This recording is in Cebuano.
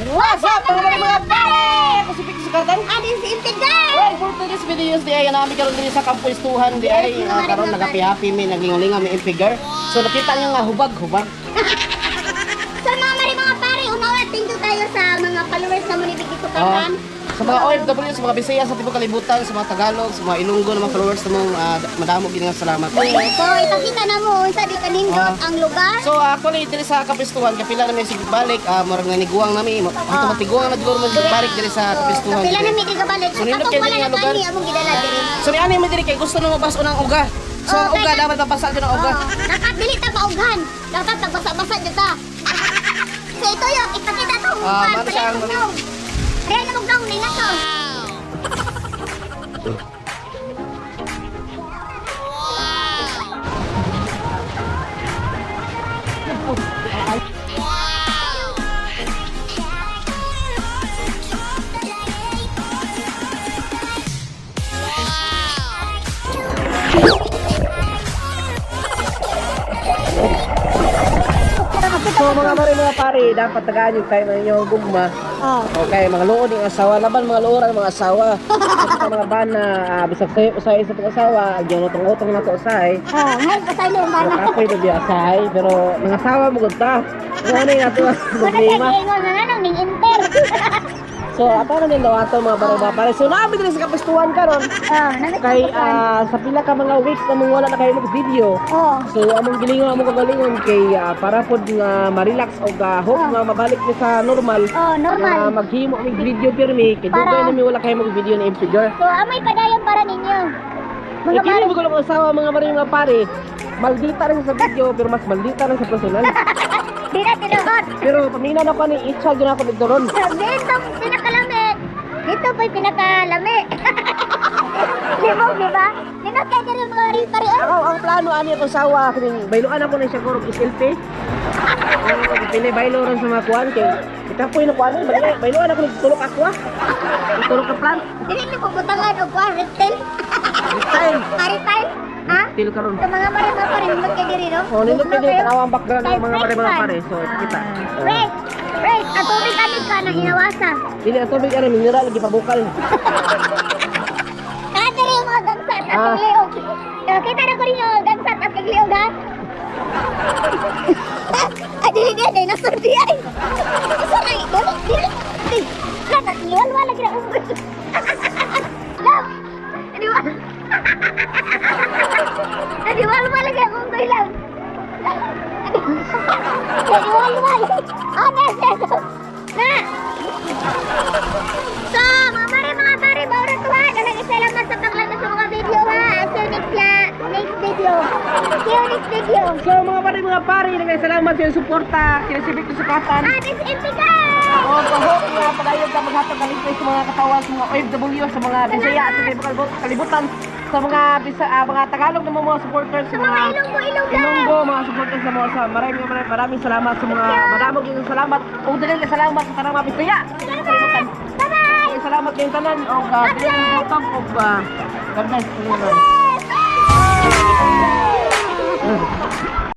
What's up, mga pare? Ako si Pico Sukatan. Adin si Integral! Well, for today's videos di ay nami karon diri sa Kampuistuhan di ay Yes, mga karon mga nagapi-happy mi, naglingalinga mi impigar. So nakita niyo nga hubag hubag. So mga mare mga pare, una-una thank you tayo sa mga followers na munibig dito Ah, karon. sa mga OFW, sa mga Bisaya sa tibuok kalibutan, sa mga Tagalog, sa mga Ilonggo na mga followers namong madamo gid nga salamat. So ipakita na mo unsa di kanindot ang lugar. So actually diri sa Kapistuhan kapila na mi sig balik, murag naniguang nami, oh, matiguang na siguro mo balik diri sa Kapistuhan. Kapila na mi di kabalik. So, nindot Katong kayo wala diri na nga lugar. kani among gidala diri. So ni ani mi diri kay gusto na mabas ang uga. So ang Oh, uga kay- dapat mabasa gyud ang uga. Oh, dapat dili ta paughan. Dapat pagbasa-basa jud ta. So ito yung ipakita to. Mano siya ang- Kaya na magnaong ninga to. So mga mare mga pare, dapat tagaan yung tayo ng inyong gugma. Oh. Okay, mga luod ng asawa, laban mga luoran ng mga asawa. Sa mga bana, bisag sayo usahay sa itong asawa, agyan utong-utong na to usahay. Oh, ngayon pasaylo ang bana. Kapoy na biya usahay, pero mga asawa mo gud ta. Kung ano yung ato ang Wala problema. siya giingon nga nganong ning inter. So, ato na din daw ato mga bare mga pare. So, naami din sa kapistuhan karon Oh, namit kay sa pila ka mga weeks na mong wala na kayo mag-video. Oh. So among gilingon, among kagalingon kay para pod nga ma-relax og hope nga mabalik mi sa normal. Oh, normal. Nga maghimo mig video pirmi kay Para- dugay na mi wala kayo mag video ni Impigar. So amay padayon para ninyo. Mga Mga pare. mo ko asawa mga mare mga pare. Maldita rin sa video pero mas maldita rin sa personal. Di na tinuod. Pero paminaw na ko ni Itcha gyud ako dito ron. Dito pinakalami. Dito po'y pinakalami. Libog, di ba? Nindot kay diri mga rin pare. Oh. Ako ang plano ani akong asawa kining bayloan ako ni siya kurog SLP. Pili baylo ron sa mga kuan kay ikapoy na kuan bayloan ako nagtulok ako ah. Tulok ka plan. Dili ni ko butangan og kuan reptile. Time. Maritime. Ha? Til karon. Sa mga mare mga pare nindot kay diri no. Oh, nindot kay diri tanaw ang background Kay ng mga mare mga fresh pare. man. So, kita. Fresh. Fresh. Ang tubig ani ka nang inawasa. Dili ang tubig ani mineral gipabukal. Ah, diri yung mga gangsat at kagliog. Kita na ko rin yung gangsat at kagliog ha. Ay, dili niya, dinosaur di ay. Dinosaur ay, dili, dili. Di, wala, liwal lagi na unggoy. Love, liwal. Liwal lagi ang unggoy lang. Liwal wal. Ah, yes, yes. Na. So, mga mare, mga pare, maura to ha. Daghang salamat sa paglanta sa mga video ha. See you next, next video. See you next video. So mga mare mga pare, daghang salamat sa inyong suporta kina si Victor Sukatan. Ah, this is Impigay! O, so hope nga padayon ka maghatag ng libre sa mga katawan, sa mga OFW, sa mga Bisaya at sa ibang kalibutan, sa mga Bisa, mga Tagalog na mga supporters, Sa mga Ilonggo, Ilonggo! Ilonggo, mga supporters sa mga sa maraming maraming maraming salamat sa mga madamog yung salamat. O daghang salamat sa tanang mga Bisaya sa ibang kalibutan. Bye-bye! Salamat kayong tanan og og God bless. Yes!